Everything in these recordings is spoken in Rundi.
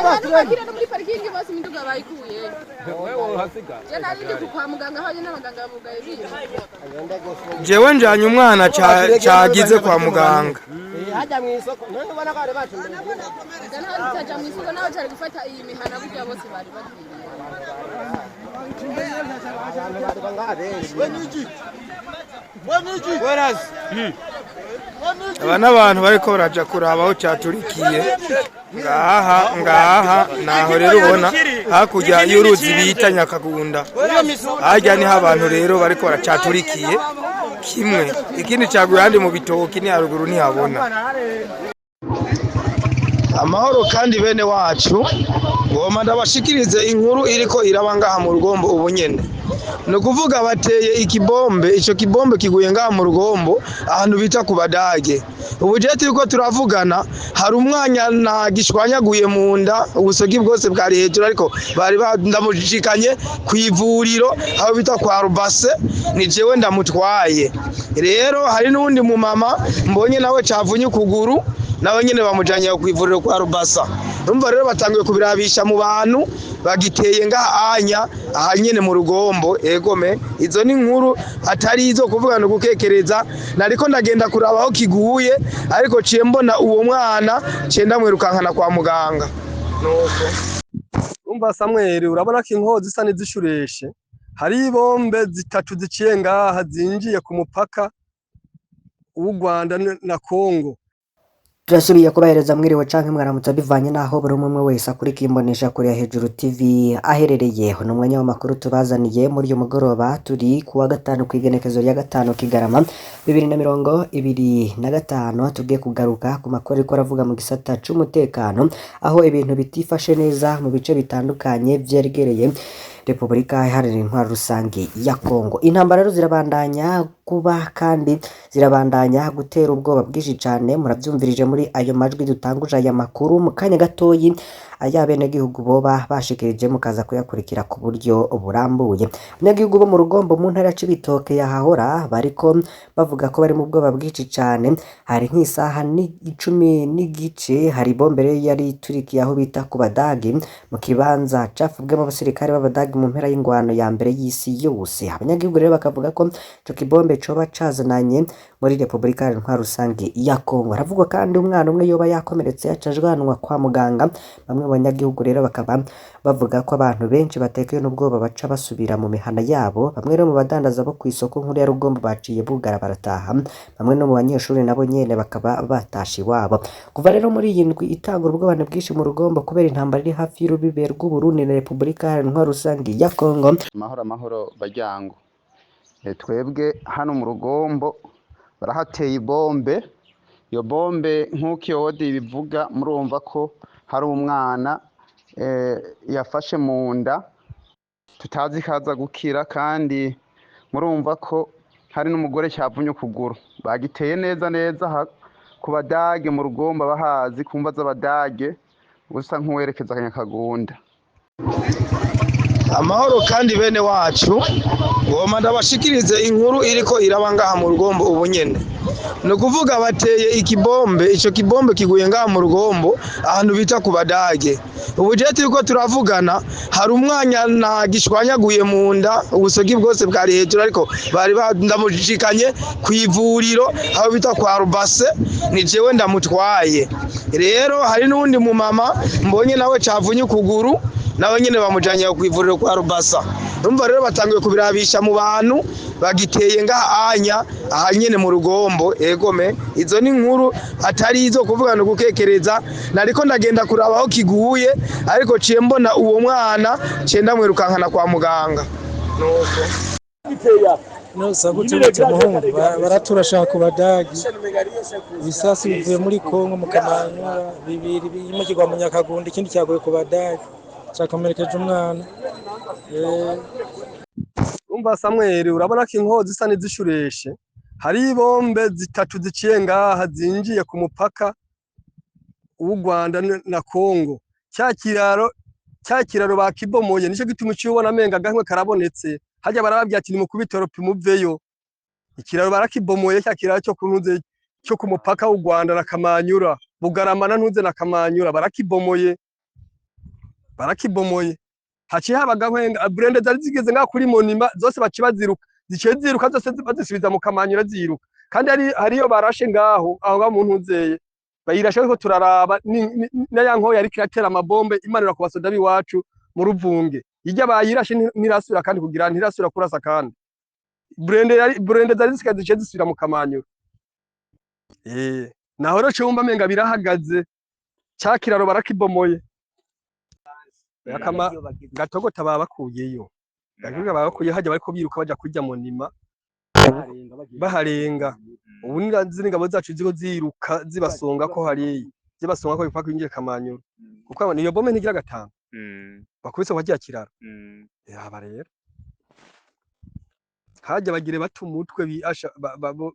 Bakire no muri parikingi bose imiduga bayikuye. Je nari ndi kwa muganga aho nyine abaganga bugaye biyo. Jewe njanye umwana cagize kwa muganga. Hajya mu isoko none ubona ko bari bacumbiye. Naho zitaja mu isoko, naho cari gufata iyi mihana burya bose bari bagiye. Abantu bari ngaha benshi. Aba n'abantu bariko baraja kuraba aho caturikiye ngaha ngaha. Naho rero ubona hakurya y'uruzi bita Nyakagunda, harya niho abantu rero bariko baracaturikiye kimwe, ikindi caguye ahandi mu bitoki ni haruguru ntihabona. Amahoro kandi bene wacu, ngoma ndabashikirize inkuru iriko iraba ngaha mu Rugombo ubu nyene. Ni ukuvuga bateye ikibombe, ico kibombe kiguye ngaha mu Rugombo ahantu bita ku Badage. Ubu je turiko turavugana hari umwanya nagishwanyaguye mu nda, ubusogi bwose bwari hejuru, ariko bari ndamushikanye kw'ivuriro aho bita kwa Rubase, ni jewe ndamutwaye. Rero hari n'uwundi mumama mbonye nawe cavunye ukuguru, nawe nyene bamujanye kw'ivuriro kwa Rubasa. Urumva rero batanguye kubirabisha mu bantu bagiteye ngaha anya aha nyene mu Rugombo. Egome, izo ni inkuru atari izo kuvuga no gukekereza. Nariko ndagenda kuraba aho kiguye, ariko ciye mbona uwo mwana ciye ndamwirukankana kwa muganga. Nuko Umva Samweli, urabona ko inkozi isa n'izishureshe. Hari ibombe zitatu ziciye ngaha zinjiye ku mupaka w'u Rwanda na Kongo. Turasubiye kubahereza mwiriwe canke mwaramutse bivanye n'aho buri umwe umwe wese akurikiye imbonesha kure ya Hejuru TV aherereye. Ni umwanya w'amakuru tubazaniye muri uyu mugoroba, turi ku wa gatanu kw'igenekezo rya 5 Kigarama 2025. Tugiye kugaruka ku makuru ariko aravuga mu gisata c'umutekano, aho ibintu bitifashe neza mu bice bitandukanye vyegereye Repubulika Iharanira Intwaro Rusange ya Kongo. Intambara rero zirabandanya kuba kandi zirabandanya gutera ubwoba bwinshi cane. Muravyumvirije muri ayo majwi dutanguje aya makuru mu kanya gatoyi ay'abenegihugu boba bashikirije, mukaza kuyakurikira ku buryo burambuye. Abanyagihugu bo mu Rugombo mu ntara ya Cibitoke yahahora bariko bavuga ko bari mu bwoba bwinshi cane. Hari nk'isaha 10:30 hari bombe rero yari iturikiye aho bita ku Badagi, mu kibanza cafubwemo abasirikare b'Abadagi mu mpera y'ingwano ya mbere y'isi yose. Abanyagihugu rero bakavuga ko ico kibombe coba cazananye muri Repubulika Iharanira Intwaro Rusange ya Kongo. Haravugwa kandi umwana umwe yoba yakomeretse yaca ajanwa kwa muganga. Bamwe mu banyagihugu rero bakaba bavuga ko abantu benshi batekewe n'ubwoba baca basubira mu mihana yabo. Bamwe rero mu badandaza bo kw'isoko nkuru ya Rugombo baciye bugara barataha. Bamwe no mu banyeshuri nabo nyene bakaba batashe iwabo. Kuva rero muri iyi ndwi itangura, ubwoba bwinshi mu Rugombo kubera intambara iri hafi y'urubibe rw'Uburundi na Repubulika Iharanira Intwaro Rusange ya Kongo. Amahoro amahoro baryango. Twebwe hano mu Rugombo barahateye ibombe. Iyo bombe nk'uko iyo wodi ibivuga, murumva ko hari umwana yafashe mu nda tutazi kaza gukira, kandi murumva ko hari n'umugore cyavunye ukuguru. Bagiteye neza neza ku Badage mu Rugombo, bahazi ku mva z'Abadage, usa nk'uwerekeza Nyakagunda. Amahoro kandi bene wacu, ngoma ndabashikirize inkuru iriko iraba ngaha mu Rugombo ubu nyene. Ni ukuvuga bateye ikibombe, ico kibombe kiguye ngaha mu Rugombo ahantu bita ku Badage. Ubu je turiko turavugana hari umwanya nagishwanyaguye mu nda, ubusogi bwose bwari hejuru, ariko bari ndamushikanye kw'ivuriro aho bita kwa Rubase, ni jewe ndamutwaye. Rero hari n'uwundi mumama mbonye nawe cavunye ukuguru, nawe nyene bamujanye kw'ivuriro kwa Rubasa. Urumva rero batanguye kubirabisha mu bantu bagiteye ngaha anya aha nyene mu Rugombo. Egome, izo ni inkuru atari izo kuvuga no gukekereza. Nariko ndagenda kuraba aho kiguye, ariko ciye mbona uwo mwana ciye ndamwirukankana kwa muganga. Nuko No gute gute muhungu, baraturashaka ku Badagi. Ibisasu bivuye muri Kongo mu Kamanyura bibiri, bimwe kigwa mu Nyakagunda, ikindi cyaguye ku Badagi cakomerekeje umwana. Umva Samweli, urabona ko inkozi isa n'izishureshe. Hari ibombe zitatu ziciye ngaha zinjiye ku mupaka w'u Rwanda na Kongo. Cya kiraro bakibomoye, nico gituma uciye ubona amenga gahwe karabonetse. Harya barababwira ati nimukubite ropi muveyo. Ikiraro barakibomoye, cya kiraro cyo kuntuze cyo ku mupaka w'u Rwanda na Kamanyura, Bugarama na Ntuze na Kamanyura barakibomoye. Barakibomoye. Haciye haba gahwenga, blindés zari zigeze ngaha kuri monument zose baciye baziruka, ziciye ziruka zose bazisubiza mu Kamanyura ziruka. Kandi hariyo barashe ngaho aho ngaho mu ntuzeye bayirashe, ariko turaraba n'aya nkoyo yariko iratera amabombe imanura ku basoda b'iwacu mu Ruvunge. Irya bayirashe ntirasubira kandi kugira, ntirasubira kurasa. Kandi blindé zari zisigaye ziciye zisubira mu Kamanyura. Naho rero cumba menga birahagaze, ca kiraro barakibomoye. Akama Gatogota babakuyeyo, Gatogota babakuyeyo hajya bariko biruka baja kurya monument baharenga. Ubu zino ingabo zacu ziko ziruka zibasonga ko hariya, zibasonga ko bipaka kwinjira Kamanyura, kuko niyo bombe ntigira gatanu bakubise kwa kiraro. Yaba rero hajya bagire bata umutwe biasha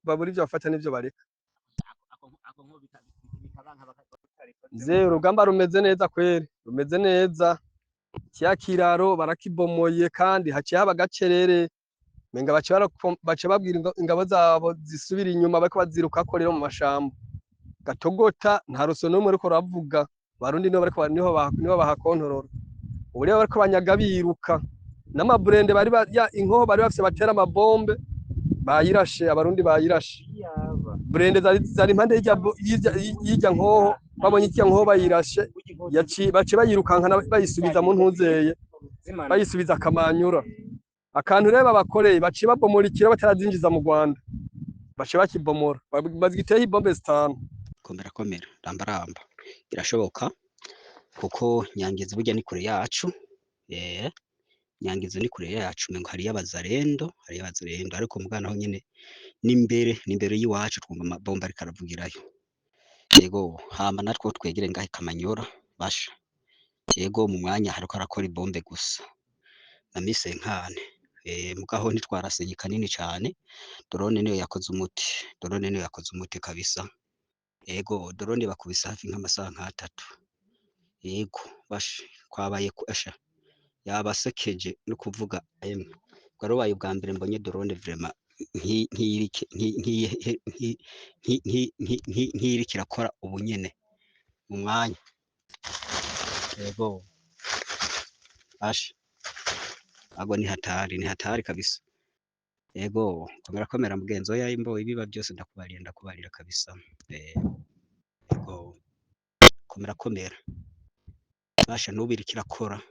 babura ivyo bafata n'ivyo bareka. Mzee, urugamba rumeze neza kweri, rumeze neza. Kiya kiraro barakibomoye kandi haciye haba gacerere, menga bace babwira ingabo zabo zisubira inyuma, bariko bazirukako rero mu mashamba. Gatogota nta ruso n'umwe ariko ruravuga, Barundi niho bariko niho bahakontorora. Ubu rero bariko banyaga biruka n'amaburende bari ya inkoho bari bafise batera amabombe bayirashe, Abarundi bayirashe. Blindés zari impande y'irya nkoho, babonye irya nkoho bayirashe, yaci bace bayirukankana bayisubiza mu ntuzeye, bayisubiza Kamanyura. Akantu rero babakoreye, baciye babomora ikiro batarazinjiza mu Rwanda, baciye bakibomora, bagiteyeho ibombe zitanu. Komera komera, ramba ramba. Birashoboka kuko Nyangezi burya ni kure yacu. Nyangezi ni kure yacu, mengo hariyo abazarendo, hariyo abazarendo, ariko mugana naho nyene n'imbere y'iwacu twumva amabomba ariko aravugirayo. Yego, hama natwo twegere ngahe Kamanyora basha. Yego, mu mwanya hariko harakora ibombe gusa na misenkane. Mugaho ntitwarasenye kanini cane, drone niyo yakoze umuti, drone niyo yakoze umuti kabisa. Yego, drone bakubise hafi nk'amasaha nk'atatu. Yego, basha kwabaye asha yabasekeje no kuvuga emwe. Bwari bubaye ubwa mbere mbonye drone vraiment nk'iyiriko irakora ubu nyene mu mwanya. Yego, basha ahubwo ni hatari, ni hatari kabisa. Yego, komera komera mugenzi, oya imbo ibiba byose ndakubarira, ndakubarira kabisa. Yego, komera komera. Basha n'ubu iriko irakora.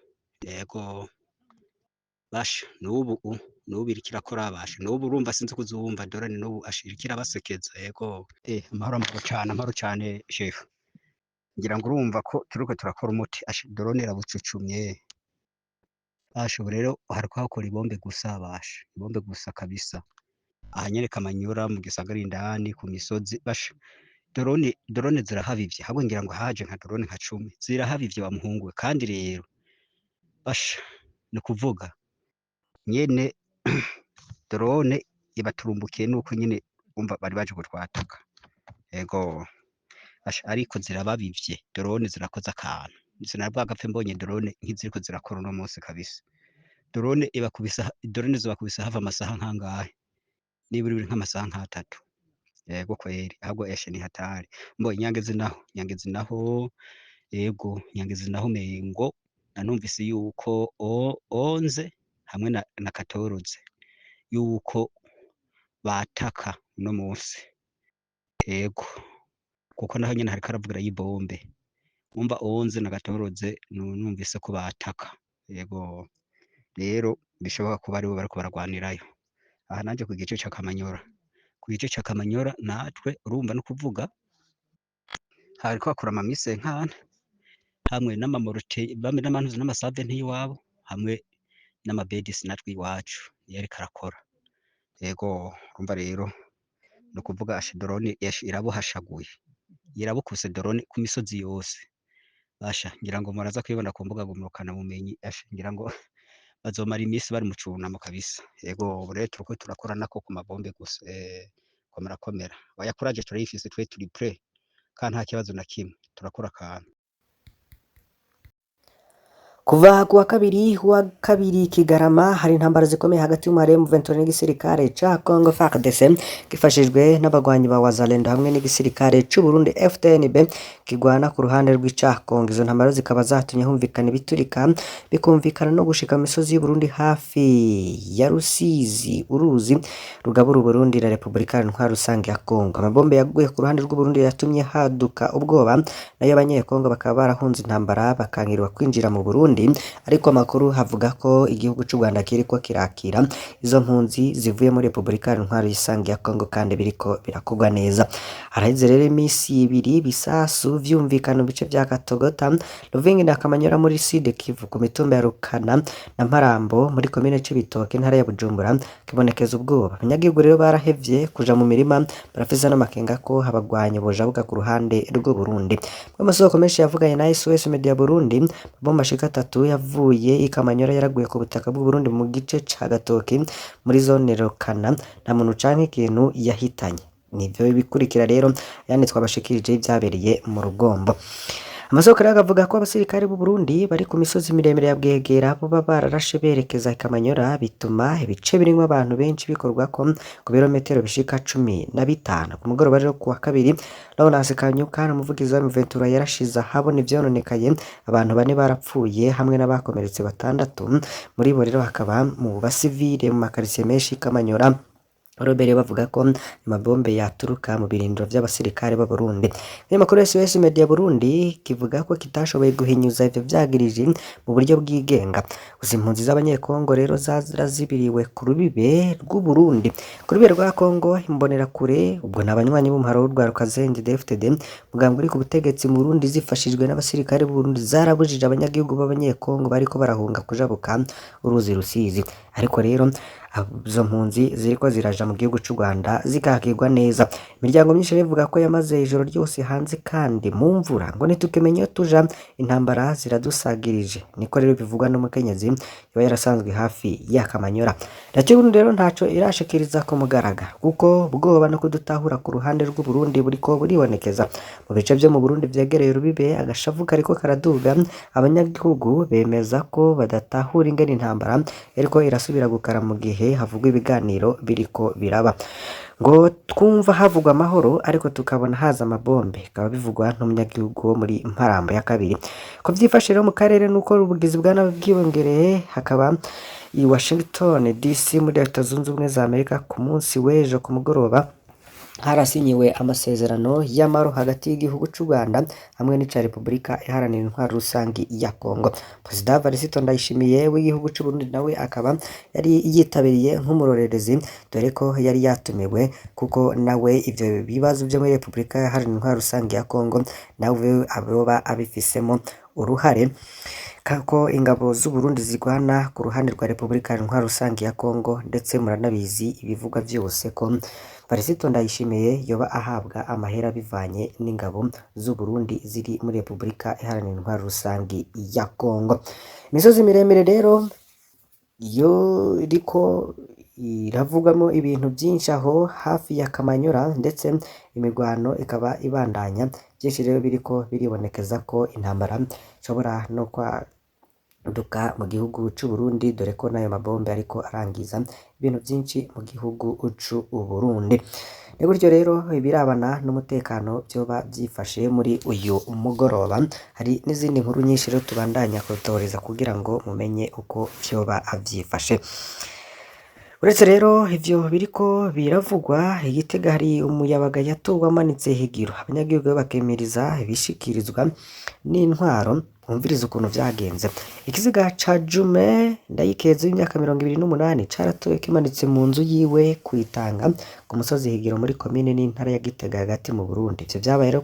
Yego, basha n'ubu iriko irakora, basha n'ubu urumva sinzi kuzumva drone n'ubu asha iriko irabasekeza. Yego, amahoro, amahoro cane, amahoro cane chef. Ngira ngo urumva ko turiko turakora umuti, asha drone irabucucumye. Basha ubu rero hariko hakora ibombe gusa, basha ibombe gusa kabisa. Aha nyene Kamanyura mu gisagara indani ku misozi, basha drone zirahabivye, ahubwo ngira ngo haje nka drone nka 10 zirahabivye wa muhungu we. Kandi rero basha ni ukuvuga nyene drone ibaturumbukiye nuko nyene umva bari baje kutwataka. Yego, basha ariko zirababivye, drone zirakoze akantu. Sinabwagapfe mbonye drone nk'iziriko zirakora uno munsi kabisa. Drone ibakubisa, drone zibakubisa hava amasaha nkangahe? Nibura uri nk'amasaha nk'atatu. Yego kweri, ahubwo eshe ni hatari. Mbo Inyangezi naho, Nyangezi naho, yego, Nyangezi naho mengo nanumvise yuko 11 hamwe na 14 yuko bataka uno munsi. Yego, kuko naho nyene hariko haravugira y'ibombe. Umva 11 na 14 numvise ko bataka. Yego, rero bishoboka kuba aribo bariko baragwanirayo. Aha nanje ku gice ca Kamanyora, ku gice ca Kamanyora natwe urumva no kuvuga hariko hakora amamisenkane hamwe n'amamorote bamwe n'amantuze n'amasave nt'iwabo hamwe n'amabedisi natwe iwacu niyo ariko arakora. Yego, urumva rero ni ukuvuga asha drone irabuhashaguye, irabukuse drone ku misozi yose. Basha ngira ngo muraza kubibona ku mbuga ngurukana bumenyi, asha ngira ngo bazomara imisi bari mu cunamo kabisa. Yego, ubu rero turiko turakora nako ku mabombe gusa. Komera komera, oya courage turayifise, twe turi prêt kandi nta kibazo na kimwe, turakora akantu. Kuva kuwa kabiri wa kabiri Kigarama hari intambara zikomeye hagati y'umuhari M23 n'igisirikare ca Congo FARDC gifashijwe n'abagwanyi ba Wazalendo hamwe n'igisirikare c'u Burundi FDNB kigwana ku ruhande rw'ica Congo. Izo ntambara zikaba zatumye humvikana ibiturika bikumvikana no gushika mu misozi y'u Burundi hafi ya Rusizi, uruzi rugabura Uburundi na Repubulika Intwaro Rusange ya Congo. Amabombe yaguye ku ruhande rw'u Burundi yatumye haduka ubwoba, nayo abanyekongo bakaba barahunze intambara bakankirwa kwinjira mu Burundi, ariko amakuru havuga ko igihugu c'u Rwanda kiriko kirakira izo mpunzi zivuye muri Repubulika Intwaro Rusange ya Congo kandi biriko birakorwa neza. Haraheze rero imisi ibiri bisasu vyumvikana mu bice vya Katogota, Ruvingi na Kamanyora muri Sud Kivu, ku mitumba ya Rukana na Mparambo muri komine Cibitoke, intara ya Bujumbura, kibonekeza ubwoba. Abanyagihugu rero barahevye kuja mu mirima, barafise n'amakenga ko abagwanyi bojabuka ku ruhande rw'u Burundi. Amasoko menshi yavuganye na SOS Media Burundi, amabombe ashika atatu yavuye i Kamanyora yaraguye ku butaka bw'u Burundi mu gice ca Gatoki muri zone Rukana, nta muntu canke ikintu yahitanye. Nivyo bikurikira rero yandi twabashikirije ivyabereye mu Rugombo. Amasoko rero akavuga ko abasirikare b'u Burundi bari ku misozi miremire ya Bwegera boba bararashe berekeza i Kamanyora, bituma ibice birimwo abantu benshi bikorwako ku birometero bishika 15. Ku mugoroba rero kuwa kabiri, Lawrence Kanyuka, umuvugizi wa M23, yarashize ahabona ivyononekaye, abantu bane barapfuye hamwe n'abakomeretse batandatu, muri bo rero hakaba mu basivile mu makaritsiye menshi i Kamanyora. Robert bavuga ko amabombe yaturuka mu birindiro vy'abasirikare b'Abarundi. Ikinyamakuru SOS Media Burundi kivuga ko kitashoboye guhinyuza ivyo vyagirije mu buryo bwigenga. Gusa impunzi z'abanyekongo rero zarazibiriwe ku rubibe rw'u Burundi. Ku rubibe rwa Kongo imbonerakure, ubwo ni abanywanyi b'umuharo w'urwaruka CNDD-FDD, mugambwe uri ku butegetsi mu Burundi, zifashijwe n'abasirikare b'u Burundi zarabujije abanyagihugu b'abanyekongo bariko barahunga kujabuka uruzi Rusizi. Ariko rero izo mpunzi ziriko ziraja mu gihugu c'u Rwanda zikakirwa neza. Imiryango myinshi rero ivuga ko yamaze ijoro ryose hanze kandi mu mvura, ngo ntitukimenya iyo tuja, intambara ziradusagirije. Niko rero bivugwa n'umukenyezi yoba yarasanzwe hafi ya Kamanyora. Leta y'Uburundi rero ntaco irashikiriza ku mugaragaro kuko ubwoba no kudutahura ku ruhande rw'u Burundi buriko buribonekeza. Mu bice vyo mu Burundi vyegereye urubibe, agashavu kariko karaduga, abanyagihugu bemeza ko badatahura ingene intambara iriko irasubira gukara mu gihe havugwa ibiganiro biriko biraba. Ngo twumva havugwa amahoro ariko tukabona haza amabombe, bikaba bivugwa n'umunyagihugu wo muri Mparambo ya kabiri. Ko vyifashe rero mu karere nuko ubugizi bwa nabi bwiyongereye, hakaba i Washington DC muri Leta Zunze Ubumwe za Amerika ku munsi w'ejo ku mugoroba harasinyiwe amasezerano y'amahoro hagati y'igihugu c'u Rwanda hamwe n'ica Repubulika Iharanira Intwaro Rusangi ya Kongo. Perezida Varisito Ndayishimiye w'igihugu c'u Burundi nawe akaba yari yitabiriye nk'umurorerezi, dore ko yari yatumiwe kuko nawe ivyo bibazo vyo muri Repubulika Iharanira Intwaro Rusangi ya Kongo nawe aboba abifisemo uruhare, kako ingabo z'u Burundi zigwana ku ruhande rwa Repubulika Intwaro Rusangi ya Kongo, ndetse muranabizi ibivugwa vyose ko Varisito Ndayishimiye yoba ahabwa amahera bivanye n'ingabo z'u Burundi ziri muri Repubulika Iharanira Intwaro Rusangi ya Kongo. Imisozi miremire rero yo iriko iravugwamo ibintu byinshi aho hafi ya Kamanyora, ndetse imigwano ikaba ibandanya. Byinshi rero biriko biribonekeza ko intambara ishobora no kwaduka mu gihugu c'u Burundi, dore ko n'ayo mabombe ariko arangiza ibintu byinshi mu gihugu c'u Burundi. Ni gutyo rero ibirabana n'umutekano vyoba vyifashe muri uyu mugoroba. Hari n'izindi nkuru nyinshi rero tubandanya kutohereza kugira ngo mumenye uko vyoba vyifashe. Uretse rero ivyo biriko biravugwa, i Gitega hari umuyabaga yatowe amanitse higiro, abanyagihugu bakemeriza ibishikirizwa n'intwaro. Mwumvirize ukuntu vyagenze. Ikiziga ca Jume Ndayikeza w'imyaka 28 caratowe kimanitse mu nzu yiwe kwitanga ku musozi Higiro muri komine n'intara ya Gitega hagati mu Burundi. Ivyo vyabaye rero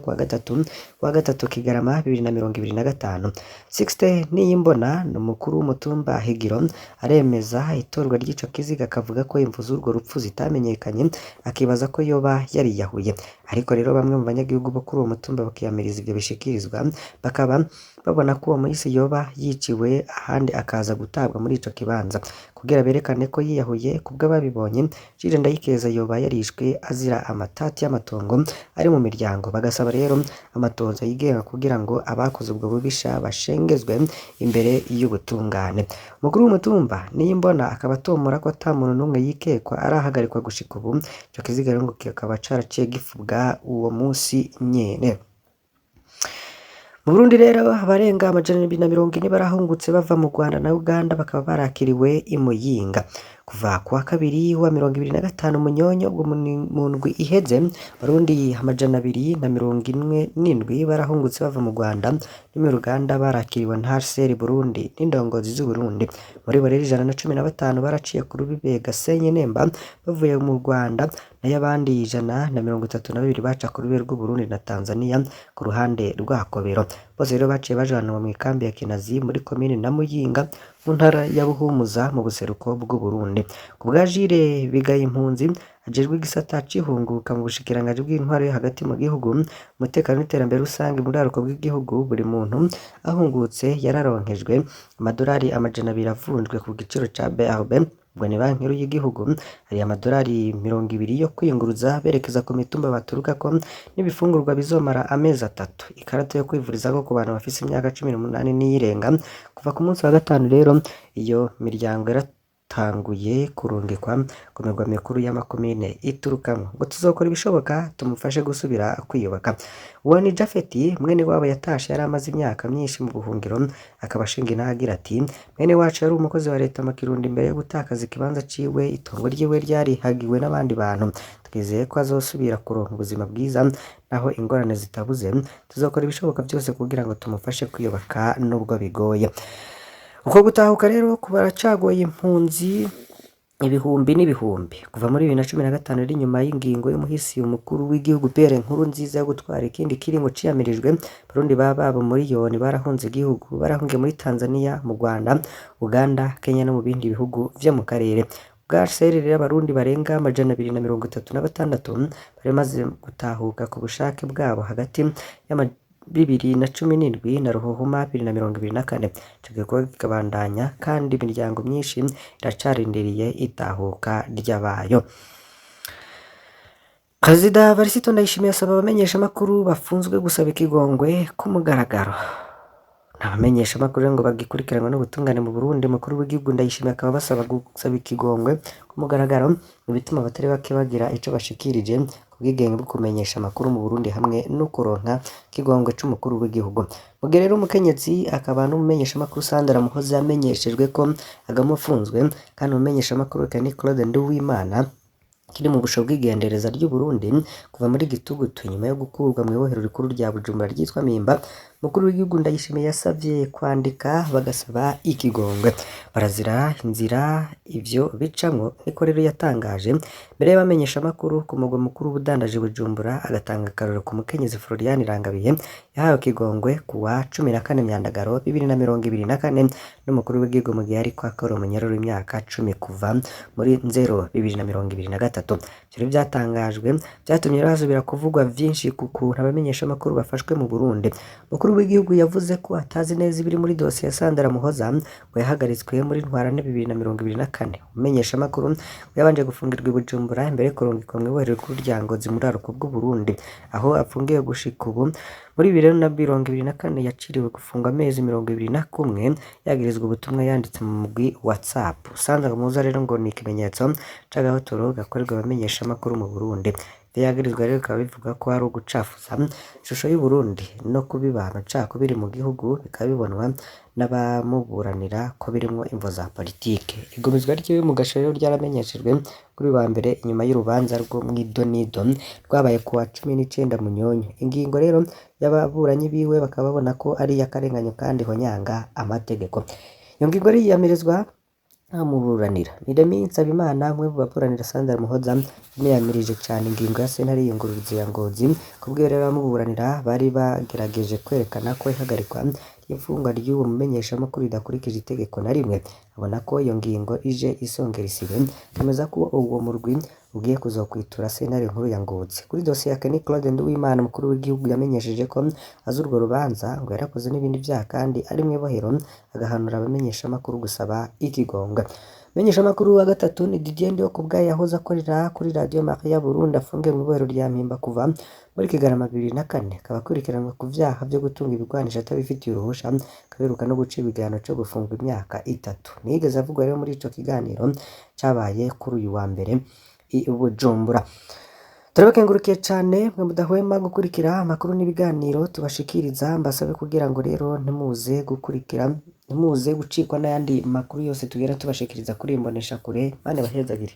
kuwa gatatu Kigarama 2025. Sixte Niyimbona ni umukuru w'umutumba Higiro, aremeza itorwa ry'ico kiziga, akavuga ko imvu z'urwo rupfu zitamenyekanye, akibaza ko yoba yariyahuye. Ariko rero bamwe mu banyagihugu bo kuri uwo mutumba bakiyamiriza ivyo bishikirizwa, bakaba babona Babona ko uwo muhisi yoba yiciwe ahandi akaza gutabwa muri ico kibanza kugira berekane ko yiyahuye. Kubw'ababibonye, Jules Ndayikeza yoba yarishwe azira amatati y'amatongo ari mu miryango. Bagasaba rero amatohoza yigenga kugira ngo abakoze ubwo bubisha bashengezwe imbere y'ubutungane. Umukuru w'umutumba Niyimbona akaba atomora ko ata muntu n'umwe yikekwa arahagarikwa gushika ubu. Ico kiziga rero ngo kikaba caraciye gifubwa uwo musi nyene. Mu Burundi rero, abarenga 240 barahungutse bava mu Rwanda na Uganda, bakaba barakiriwe i Muyinga kuva kuwa kabiri wa 25 Munyonyo. Ubwo mu ndwi iheze, Abarundi 247 barahungutse bava mu Rwanda no mu Uganda, barakiriwe na HCR Burundi n'indongozi z'u Burundi. Muri bo rero, 115 baraciye ku rubibe Gasenyi Nemba bavuye mu Rwanda, nayo abandi 132 baca ku rubibe rw'u Burundi na Tanzania ku ruhande rwa Kobero. Bose rero baciye bajanwa mu ikambi ya Kinazi muri komine na Muyinga mu ntara ya Buhumuza mu buseruko bw'u Burundi. Ku bwa Jules Bigayimpunzi, ajejwe igisata c'ihunguka mu bushikiranganji bw'intwaro yo hagati mu gihugu, umutekano n'iterambere rusange mu buraruko bw'igihugu, buri muntu ahungutse yararonkejwe amadolari 200 avunjwe ku giciro ca BRB, ubwo ni Banki Nkuru y'igihugu. Hari amadolari 20 yo kwiyunguruza berekeza ku mitumba baturukako, n'ibifungurwa bizomara amezi 3, ikarata yo kwivurizako ku bantu bafise imyaka 18 n'iyirenga. Kuva ku munsi wa gatanu rero, iyo miryango yaratanguye kurungikwa ku mirwa mikuru y'amakomine iturukamwo. Ngo tuzokora ibishoboka tumufashe gusubira kwiyubaka. Uwo ni Japhet, mwene wabo yatashe yari amaze imyaka myinshi mu buhungiro, akaba ashinga intahe agira ati: "Mwene wacu yari umukozi wa leta mu Kirundo imbere yo gutakaza ikibanza ciwe. Itongo ryiwe ryarihagiwe n'abandi bantu. Twizeye ko azosubira kuronka ubuzima bwiza naho ingorane zitabuze. Tuzokora ibishoboka vyose kugira ngo tumufashe kwiyubaka nubwo bigoye." Uko gutahuka rero kubaracagoye impunzi ibihumbi n'ibihumbi kuva muri 2015 rero, inyuma y'ingingo y'umuhisi umukuru w'igihugu Pierre Nkurunziza yo gutwara ikindi kiringo ciyamirijwe, Abarundi baba babo miliyoni barahunze igihugu, barahungiye muri Tanzania, mu Rwanda, Uganda, Kenya no mu bindi bihugu vyo mu karere. Bwa HCR rero, Abarundi barenga 236 bari bamaze gutahuka ku bushake bwabo hagati y'ama 2017 na Ruhuhuma 2024. Ico gikorwa kikabandanya, kandi imiryango myinshi iracarindiriye itahuka ry'abayo. Perezida Varisito Ndayishimiye asaba abamenyeshamakuru bafunzwe gusaba ikigongwe ku mugaragaro. Abamenyeshamakuru ngo bagikurikiranwa n'ubutungane mu Burundi. Umukuru w'igihugu Ndayishimiye akaba basaba gusaba ikigongwe ku mugaragaro, mu bituma abatari bake bagira ico bashikirije ku bwigenge bwo kumenyesha amakuru mu Burundi hamwe no kuronka ikigongwe c'umukuru w'igihugu. Mu gihe rero umukenyezi akaba n'umumenyeshamakuru Sandra Muhoza yamenyeshejwe ko aguma afunzwe, kandi umumenyeshamakuru Kenny Claude Nduwimana kiri mu busho bw'igendereza ry'u Burundi kuva muri gitugutu nyuma yo gukurwa mu ibohero rikuru rya Bujumbura ryitwa Mpimba, umukuru w'igihugu Ndayishimiye yasavye kwandika bagasaba ikigongwe. Barazira inzira ivyo bicamwo, niko rero yatangaje mbere y'abamenyeshamakuru ku mugwa mukuru w'ubudandaji Bujumbura, agatanga akarorero ku mukenyezi Florian Irangabiye yahawe ikigongwe kuwa 14 Myandagaro 2024 n'umukuru w'igihugu, mu gihe ariko akora umunyororo w'imyaka 10 kuva muri Nzero 2023. Ivyo rero byatangajwe vyatumye rero hasubira kuvugwa vyinshi ku kuntu abamenyeshamakuru bafashwe mu Burundi. Umukuru w'igihugu yavuze ko atazi neza ibiri muri dosiye ya Sandra Muhoza, ngo yahagaritswe muri Ntwarante 2024. Umumenyeshamakuru ngo yabanje gufungirwa i Bujumbura imbere yo kurungikwa mw'ibohero rikuru rya Ngozi muri buraruko bw'u Burundi, aho afungiwe gushika ubu. Muri 2024 yaciriwe gufungwa amezi 21 yagirizwa ubutumwa yanditse mu mugwi WhatsApp. Sandra Muhoza rero ngo ni ikimenyetso c'agahotoro gakorerwa abamenyeshamakuru mu Burundi. Ivyo yagirizwa rero bikaba bivuga ko ari ugucafuza ishusho y'u Burundi no kubiba amacakubiri mu gihugu, bikaba bibonwa n'abamuburanira ko birimwo imvo za politike. Igumizwa ryiwe mu gasho rero ryaramenyeshejwe kuri uyu wa mbere inyuma y'urubanza rwo mw'idonido rwabaye kuwa 19 Munyonyo. Ingingo rero y'ababuranyi biwe bakaba babona ko ari iy'akarenganyo kandi ihonyanga amategeko. Iyo ngingo rero yiyamirizwa ntamuburanira. Ni Remy Nsabimana, umwe mu baburanira Sandra Muhoza, yamiyamirije cane ingingo ya sentare y'iyungururizo ya Ngozi. Kubw'iyo rero, abamuburanira bari bagerageje kwerekana ko ihagarikwa Ifungwa ry'uwo mumenyeshamakuru ridakurikije itegeko na rimwe. Abona ko iyo ngingo ije isongera isibe, akemeza ko uwo murwi ugiye kuzokwitura sentare nkuru ya Ngozi. Kuri dosiye ya Kenny Claude Nduwimana, umukuru w'igihugu yamenyesheje ko azi urwo rubanza, ngo yarakoze n'ibindi vyaha kandi ari mw'ibohero, agahanura abamenyeshamakuru gusaba ikigonga. Menyeshamakuru wa gatatu ni Didier Ndihokubwayo yahoze akorera kuri Radio Maria Burundi, afungiwe mw'ibohero rya Mpimba kuva muri Kigarama 2004, akaba akurikiranwa ku vyaha vyo gutunga ibigwanisho atabifitiye uruhusha, akabiruka no gucibwa igihano co gufungwa imyaka 3. Ntiyigeze avugwa rero muri ico kiganiro cabaye kuri uyu wa mbere i Bujumbura. Turabakengurukiye cane mwe mudahwema gukurikira amakuru n'ibiganiro tubashikiriza, mbasabe kugira ngo rero ntimuze gukurikira, ntimuze gucikwa n'ayandi makuru yose tugera tubashikiriza kuri iyi mboneshakure. Mane bahezagire.